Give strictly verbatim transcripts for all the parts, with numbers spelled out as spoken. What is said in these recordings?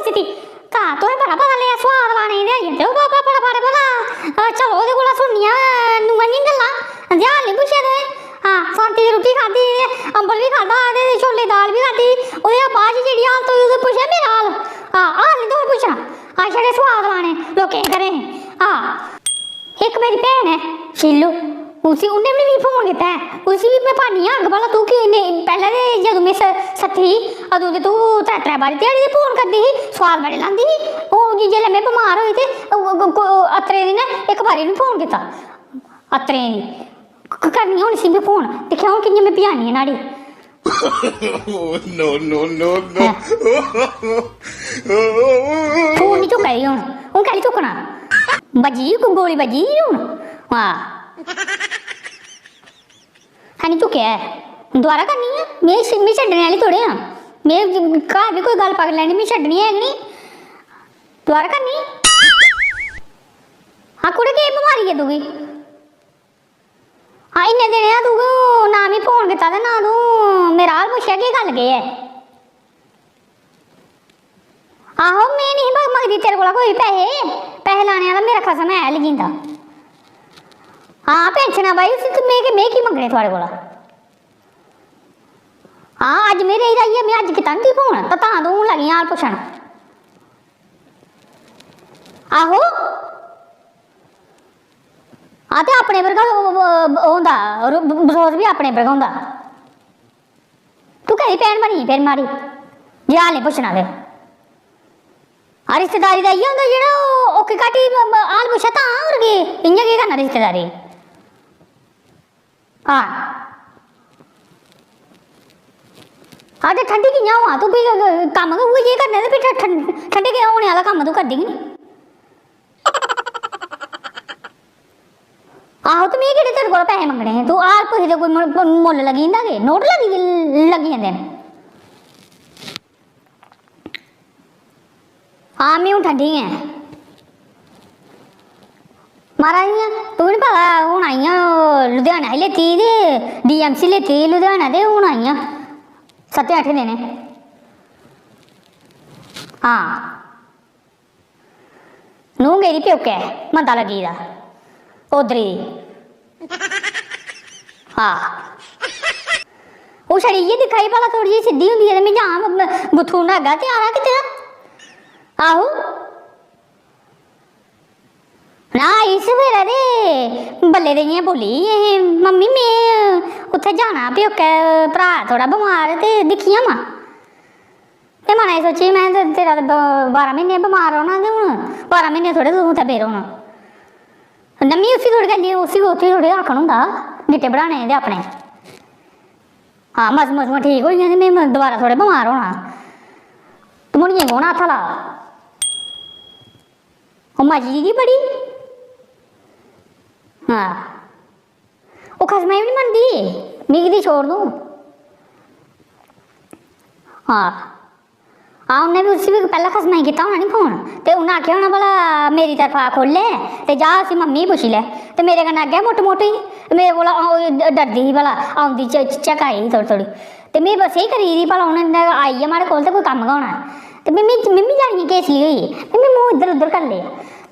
City, तां तुसें बड़ा पता लेआ, सोआद लाने गी ते आई जंदे ओ बाबा फटाफट। भला, अ, चलो, ओह्दे कोला सुननियां, अ, नूंहां दियां गल्लां। ध्यान निं पुच्छेआ तुसें। हां, सांती दी रुट्टी खाद्धी ते अम्बल बी खाद्धा ते छोले दी दाल बी खाद्धी। ओह्दे बाद च जेह्ड़ी हालत होई, ओह्दे पुच्छेआ मेरा हाल? हां, हाल निं तुसें पुच्छना। हां, छड़े सोआद लाने लोकें दे घरें। हां। इक मेरी भैन ऐ, शीलू, उसी, उन्नै बी मिगी फोन कीता ऐ। उसी बी में पान्नी आं अग्ग, भला तूं की नेईं, पैह्लें ते जदूं में स-, सत्ती ही, अदूं ते तूं त्रै त्रै बारी ध्याड़ी दे फोन करदी ही, सोआद बड़े लांदी ही। ओह् जी, जेल्लै में बमार होई ते ओह्, ओह्, ओह्, अत्तरे दी ने इक बारी निं फोन कीता। अत्तरे दी क-, करनी हून इसी में फोन, दिक्खेआ हून कि'यां में पजानी आं न्हाड़ी। Oh, no, no, no, no। हैं। फोन निं चुक्का दी हून, हून कैह्ली चुक्कना? बज्जी, गो-, गोली बज्जी हून। हां। है निं चुक्केआ ऐ। दोबारा करनी ऐ? में छ-, में छड्डने आह्ली थोड़े आं। में ज-, घर बी कोई गल्ल पकड़ी लैनी, में छड्डनी ऐ गै निं। दोबारा करनी? हां, कुड़े, केह् बमारी ऐ तुगी? हां, इन्ने दिनें दा तूं ना मी फोन कीता ते ना तूं मेरा हाल पुच्छेआ, केह् गल्ल केह् ऐ? आहो, में निं ही मंग-, मंगदी तेरे कोला कोई पैहे, पैहे लाने आह्ला मेरा खसम है लगी जंदा। हां, pension आ भाई, उसी ते में के-, में की मंगने थुआढ़े कोला? हां, अज्ज में रेही दा इ'यै, में अज्ज कीता निं तुगी फोन, ते तां तूं हून लगी हाल पुच्छन। आहो। हां, ते अपने पर गै ओह्, ओह्, ओह् होंदा, रो-, बसोस बी अपने पर गै होंदा। तूं कैह्दी भैन बनी फिर माड़ी, जे हाल निं पुच्छना ते? हां, रिश्तेदारी दा इ'यै होंदा, जेह्ड़ा ओह् ओह्की घाटी म-, म-, हाल पुच्छै तां, होर केह्? इ'यां केह् करना रिश्तेदारी? हां। हां, ते ठंडी कि'यां होआं? तूं फ्ही कम्म गै उ'ऐ जेह् करने ते फ्ही ठं-, ठं-, ठंडे केह् होने आह्ला कम्म तूं करदी गै निं। आहो, ते में केह्ड़े तेरे कोला पैसे मंगने हे? तूं हर कुसै दे कोई मुल-, मुल्ल लग्गी जंदा केह्? नोट लग्गी, लग्गी जंदे न। हां, में हून ठंडी ऐं। महाराज, इ'यां तुगी निं पता, हून आई आं, ओह्, लुधियाना ही लेती ते DMC लेती लुधियाना, ते हून आई आं सत्तें अट्ठें दिनें। हां। नूंह् गेदी प्योकै, मंदा लग्गी दा। ओदरी दी। हां। ओह् छड़ी इ'यै दिक्खा दी, भला थोह्ड़ी जेही सिद्धी होंदी ऐ ते में जां ब-, ब-, बुत्थू उन्नै अग्गें त्यार हा कीते दा। आहो। ना, इस बेल्लै ते बल्लै ते इ'यां बोल्ली गेई ही, "मम्मी, में उत्थै जाना प्योकै, भ्राऽ थोह्ड़ा बमार ते दिक्खी आवां।" ते मनै च सोची, "में ते तेरा ते ब-, बारां म्हीने बमार रौह्ना, ते हून बारां म्हीने थोह्ड़े तूं उत्थै बेही रौह्ना।" नम्मी उसी थोह्ड़ी करनी, उसी उत्थै थोह्ड़े आखन होंदा, गिट्टे बढ़ाने ते अपने। हां, मस-, मसुआं ठीक होई गेआ ते में म-, दोबारा थोह्ड़े बमार होना। ते मुड़ियें कौन हत्थ ला? ओह् मची दी बड़ी। हां। ओह् खसमै गी बी निं मनदी, मिगी ते छोड़ तूं। हां। हां, उन्नै बी, उसी बी पैह्लें खसमै गी कीता होना निं फोन, ते उन्नै आखेआ होना, "भला मेरी तरफा खोह्ल्ले ते जा उसी मम्मी गी पुच्छी लै।" ते मेरे कन्नै अग्गें मुट्ट मुट्ट ही, ते मेरे कोला ओह् डरदी ही, भला औंदी च-, च-, झकाई ही थोह्ड़ी थोह्ड़ी। ते में बस एह् करी दी, भला उ'नें आई गेआ माड़े कोल ते कोई कम्म गै होना। ते में, में, में बी जानियै केसली होई गेई, में, में मूंह् इद्धर उद्धर करी लेआ।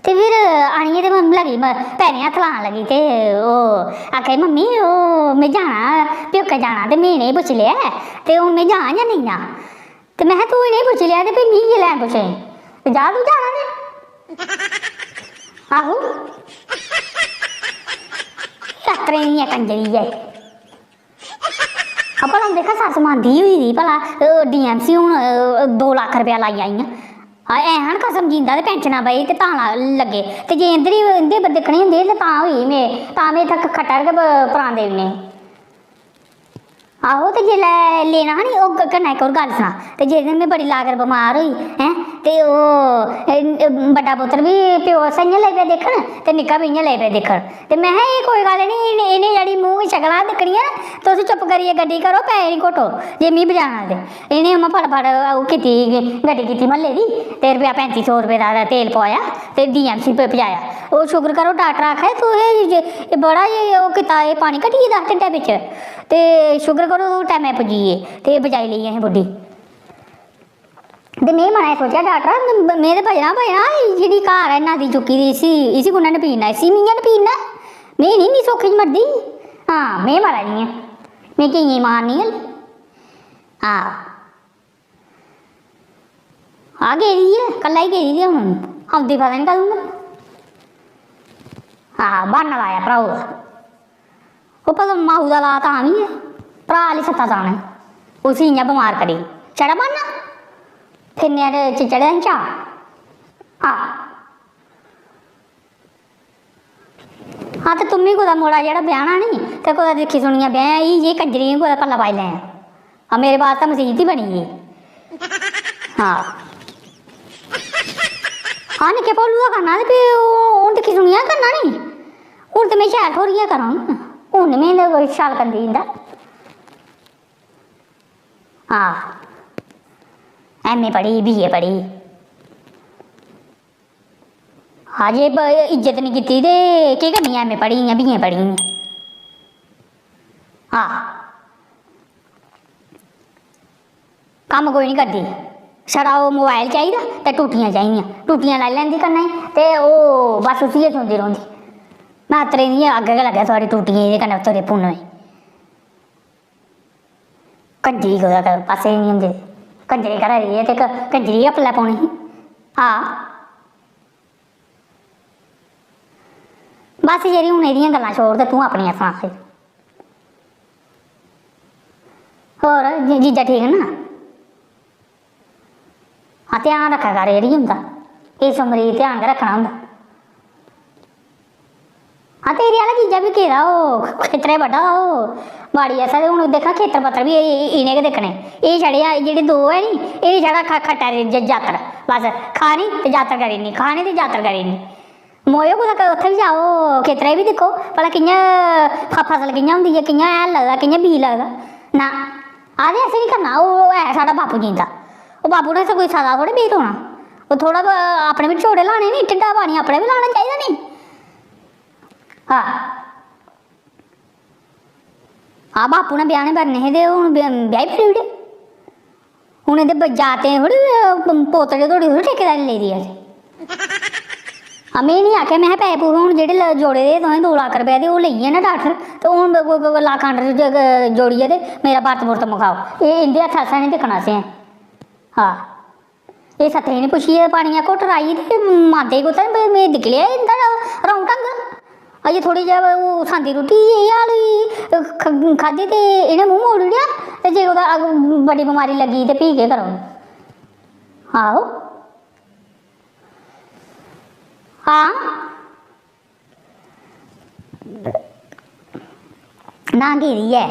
ते फिर आनियै ते में लगी म-, पैरें हत्थ लान लगी ते ओह् आखा दी, "मम्मी, ओह् में जाना, प्योकै जाना, ते में इ'नेंगी पुच्छी लेआ ऐ, ते हून में जां जां नेईं जां?" ते में, "तूं इ'नेंगी पुच्छी लेआ ते फ्ही मिगी की लैन पुच्छे? ते जा, तूं जाना ते।" आहो। अत्तरें दी ऐ कंजरी ऐ। हां, भला उं'दे घर सस्स मांदी होई दी, भला, ओह् DMC हून, अ, दो लक्ख रपेआ लाई आइयां। हां, ऐ हन कसम जींदा ते पैंशना बही ते तां ला-, लग्गे। ते जे इं'दे, इं'दे पर दिक्खने होंदे ते तां होई में, तां में इत्थै ख-, खट्टा पर गै प-, प्राण देई ओड़ने। आहो, ते जिसलै लेना हा नी, ओह् ग-, कन्नै इक होर गल्ल सनां। ते जिस दिन में बड़ी लागर बमार होई, हैं, ते ओह्, ए, बड्डा पुत्तर बी प्यो आस्सै इ'यां लगी पेआ दिक्खन ते निक्का बी इ'यां लगी पेआ दिक्खन। ते में हा, "एह् कोई गल्ल निं, इ'नें, इ'नें जेह्ड़ी मूंह् दी शकलां दिक्खनियां ना, तुस चुप्प करियै गड्डी करो, पैसे निं घोटो, जे मी बचाना ते।" इ'नें उ'आं फटाफट ओह् कीती, गड्डी कीती म्हल्ले दी, ते रपेआ पैंती सौ रपेऽ दा तेल पोआया ते DMC प-, पजाया। ओह् शुकर करो, डाक्टर आखै, "तूं एह् जे, एह् बड़ा जे ओह् कीता, एह् पानी घटी गेदा हा ढिड्डै बिच्च, ते शुकर करो, टैमै पुज्जी गे ते बचाई लेई असें बुड्ढी।" में मनै च सोचेआ, "डाक्टर, में ते भजना, भजना, एह् जेह्ड़ी घर ऐ नदी चुक्की दी, इसी, इसी कु'न्नै नपीड़ना? इसी में गै नपीड़ना। में निं इन्नी सौखी च मरदी। हां, में मरा दी आं। में केइयें गी मारनी ऐ।" हां। आ गेदी ऐ, कल्ला ही गेदी ते हून औंदी पता निं कदूं ऐ। हां, ब्हान्ना लाया भ्राऊ दा। ओह् पता माऊ दा ला तां बी ऐ, भ्राऽ आह्ली सत्ता तां निं। उसी इ'यां बमार करी छड़ा ब्हान्ना। फिरने आह्ले च चढ़ेआ निं चाऽ। हां। हां, ते तुम्मी कुतै मुड़ा जेह्ड़ा ब्याह्ना निं, ते कुतै दिक्खी सुनियै ब्याह्, एह् जेही कंजरी गी कुतै पल्ला पाई लैं। हां, मेरे बास्तै मसीबत ही बनी गेई। हां। हां, निक्के भोलू दा करना ते फ्ही ओह् हून दिक्खी सुनियै करना निं। हून ते में शैल ठोरियै करां। हून निं में इं'दा कोई शैल करदी इं'दा। हां। M A पढ़ी, B A पढ़ी। हां, जे ब-, इज्जत निं कीती ते केह् करनी ऐ, M A पढ़ी दियां, B A पढ़ी दियां। हां। कम्म कोई निं करदी, छड़ा ओह् mobile चाहिदा ते टूटियां चाहिदियां, टूटियां लाई लैंदी कन्नै ते ओह् बस उसी गै सुनदी रौंह्दी। में अत्तरे दी अग्गें गै लग्गै थुआढ़ी टूटियें दे कन्नै, थुआढ़े पुन्नमें। कंजरी कुतै क-, पासै निं होंदे। कंजरी घरै दी ऐ ते क-, कंजरी गै पल्लै पौनी ही। हां। बस जेह्ड़ी हून एह्दियां गल्लां छोड़ ते तूं अपनियां सना फिर। होर जी-, जीजा ठीक न? हां, ध्यान रक्खा कर जेह्ड़ी उं'दा, इस उमरी च ध्यान गै रक्खना होंदा। हां, तेरे आह्ला जीजा बी गेदा ओह् खेतरे बड्ढा दा ओह् बाड़ी आस्तै, ते हून दिक्खा खेतर पत्तर बी इ'नें गै दिक्खने। एह् छड़े, जेह्ड़े दो ऐ नी, एह् छड़ा ख-, खट्टा रे ज-, जात्तर, बस खानी ते जात्तर करी ओड़नी, खानी ते जात्तर करी ओड़नी। मोयो, कुतै क-, उत्थै बी जाओ, खेतरै बी दिक्खो भला कि'यां फ-, फसल कि'यां होंदी ऐ, कि'यां हैल लगदा, कि'यां बीऽ लगदा। ना, आखदे असें निं करना, ओह् ऐ साढ़ा बापू जींदा। ओह् बापू ने कोई सदा थोह्ड़े बेही रौह्ना। ओह् थोह्ड़ा ब-, अपने बी चौड़े लाने नी, ढिड्डा पानी अपने बी लाना चाहिदा नी। हां। हां, बापू ने ब्याह्ने बरने हे ते हून ब्या-, ब्याही फेरी ओड़े। हून एह्दे ब-, जागतें थोह्ड़ी, अ, प-, पोतड़े धोड़ी थोह्ड़ी ठेकेदारी लेई दी ऐ। हां, में निं आखेआ, में पैसे पूसे हून जेह्ड़े ल-, जोड़े दे हे तुसें दो लक्ख रपेऽ ते ओह् लेई गे ना डाक्टर, ते हून ब-, ब-, ब-, लक्ख खंड ज-, ग-, जोड़ियै ते मेरा बर्त बुर्त मकाओ। एह् इं'दे हत्थ असें निं दिक्खना असें। हां। एह् सत्तें गी निं पुच्छियै पानियै घुट्ट राई ते माते गी कुत्थै, में, में दिक्खी लेआ इं'दा रौंग ढंग। अजें थोह्ड़ी जेहा ओह् सांदी रुट्टी, एह् हाल होई, ख-, खाद्धी ते इ'नें मूंह् मोड़ी ओड़ेआ। ते जे कुतै अग-, बड्डी बमारी लग्गी ते फ्ही केह् करोग? आहो। हां। ना गेदी ऐ,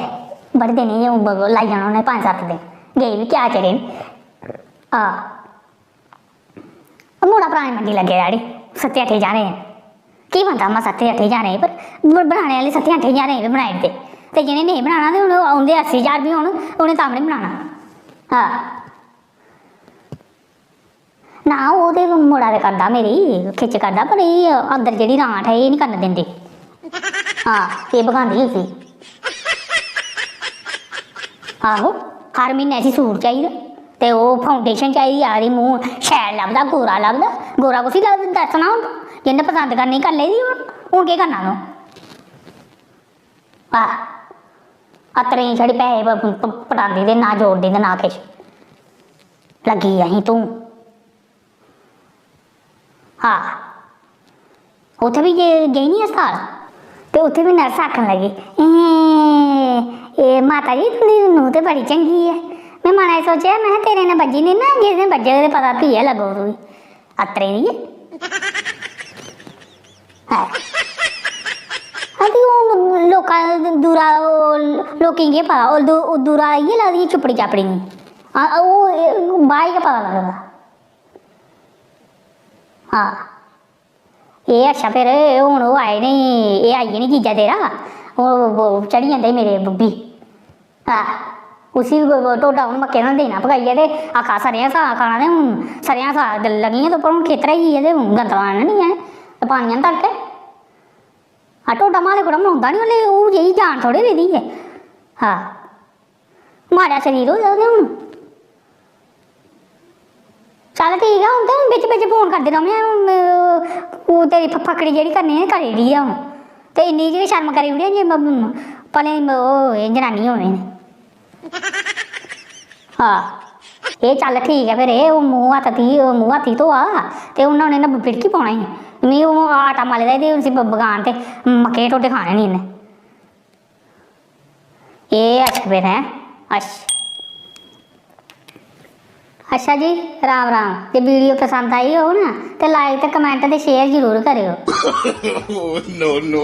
बड़े दिन ही हून ब-, लाई जाना उ'नें पंज सत्त दिन, गेई बी क्या चिर ही। हां। ओह् मुड़ा परानी मंडी लग्गे दा अड़ी, सत्ते अट्ठे ज्हारें। केह् बनदा उ'आं सत्ते अट्ठे ज्हारें पर ब-, बनाने आह्ले सत्ते अट्ठे ज्हारें बी बनाई ओड़दे। ते जि'नें नेईं बनाना ते उ'नें, उं'दे अस्सी ज्हार बी होन, उ'नें तां बी निं बनाना। हां। ना, ओह् ते मुड़ा ते करदा मेरी खिच्च करदा, पर एह् अंदर जेह्ड़ी रांठ ऐ, एह् निं करन दिंदी। हां, एह् भगांदी उसी। आहो, हर म्हीनै इसी सूट चाहिदा ते ओह् foundation चाहिदी, आखदी मूंह् शैल लभदा, गोरा लभदा। गोरा कुसी लभदा, दस्सना हून। जिन्नै पसंद करनी, करी लेदी हून। हून केह् करना तूं? आह, अत्तरें गी छड़ी पैसे प-, प-, पटांदी ते ना जोड़दी ते ना किश। लग्गी अहीं तूं। हां, उत्थै बी गे-, गेई नी अस्पताल, ते उत्थै बी नर्स आखन लगी, "एं, एह् माता जी, तुं'दी नूंह् ते बड़ी चंगी ऐ।" में मनै च सोचेआ, महै, "तेरे नै बज्जी निं ना, जिस दिन बज्जग ते पता फ्ही गै लग्गग तुगी।" अत्तरे दी ऐ। हां। हां, ते हून लोकां दूरा, ओह्, लोकें गी केह् पता, ओह् दू-, दूरा इ'यै लगदी चुप्पड़ी चापड़ी नी। हां, ओह्, एह्, बाह्र गै पता लगदा। हां। एह् अच्छा, फिर हून ओह् आए नी, एह् आई गे नी जीजा तेरा, ओह्, ओह् चढ़ी जंदे मेरे बुब्बी। आह, उसी बी कोई ढोडा हून मक्कें दा देना पकाइयै ते आखा, "सरेआं साग खाना", ते हून सरेआं साग लग्गी गेइयां तुप्पन, हून खेतरै गी गेइयै ते हून गंदला आह्ननी ऐ ते पानियां न तड़के। आ, ढोडा म्हाले कोला मनोंदा निं, ओल्लै ओह् जेही जान थोह्ड़े रेह्दी ऐ। हां, माड़ा शरीर होए दा ते हून। चल ठीक ऐ, हून ते हून बिच बिच फोन करदे रौह्ने आं, हून ओह् तेरी फ-, फकड़ी जेह्ड़ी करनी ऐ, करी ओड़ी ऐ हून। ते इन्नी जेही शर्म करी ओड़ी ऐ जे म-, म-, भलें म-, ओह् एह् जनानी होनी। हां, एह् चल ठीक ऐ फिर, एह् ओह् मूंह हत्थ धी, ओह् मूंह हत्थ ही धोआ, ते उ'न्नै उ'नें न बिड़की पौना ही। मी ओह् आटा मले दा ही ते उसी ब-, बगान ते मक्कें दे ढोडे खाने नी इ'न्नै। एह् अशक फिर हैं, अश-, अच्छा जी, राम राम। जे video पसंद आई होग ना, ते like ते comment ते share जरूर करेओ। Oh, no, no,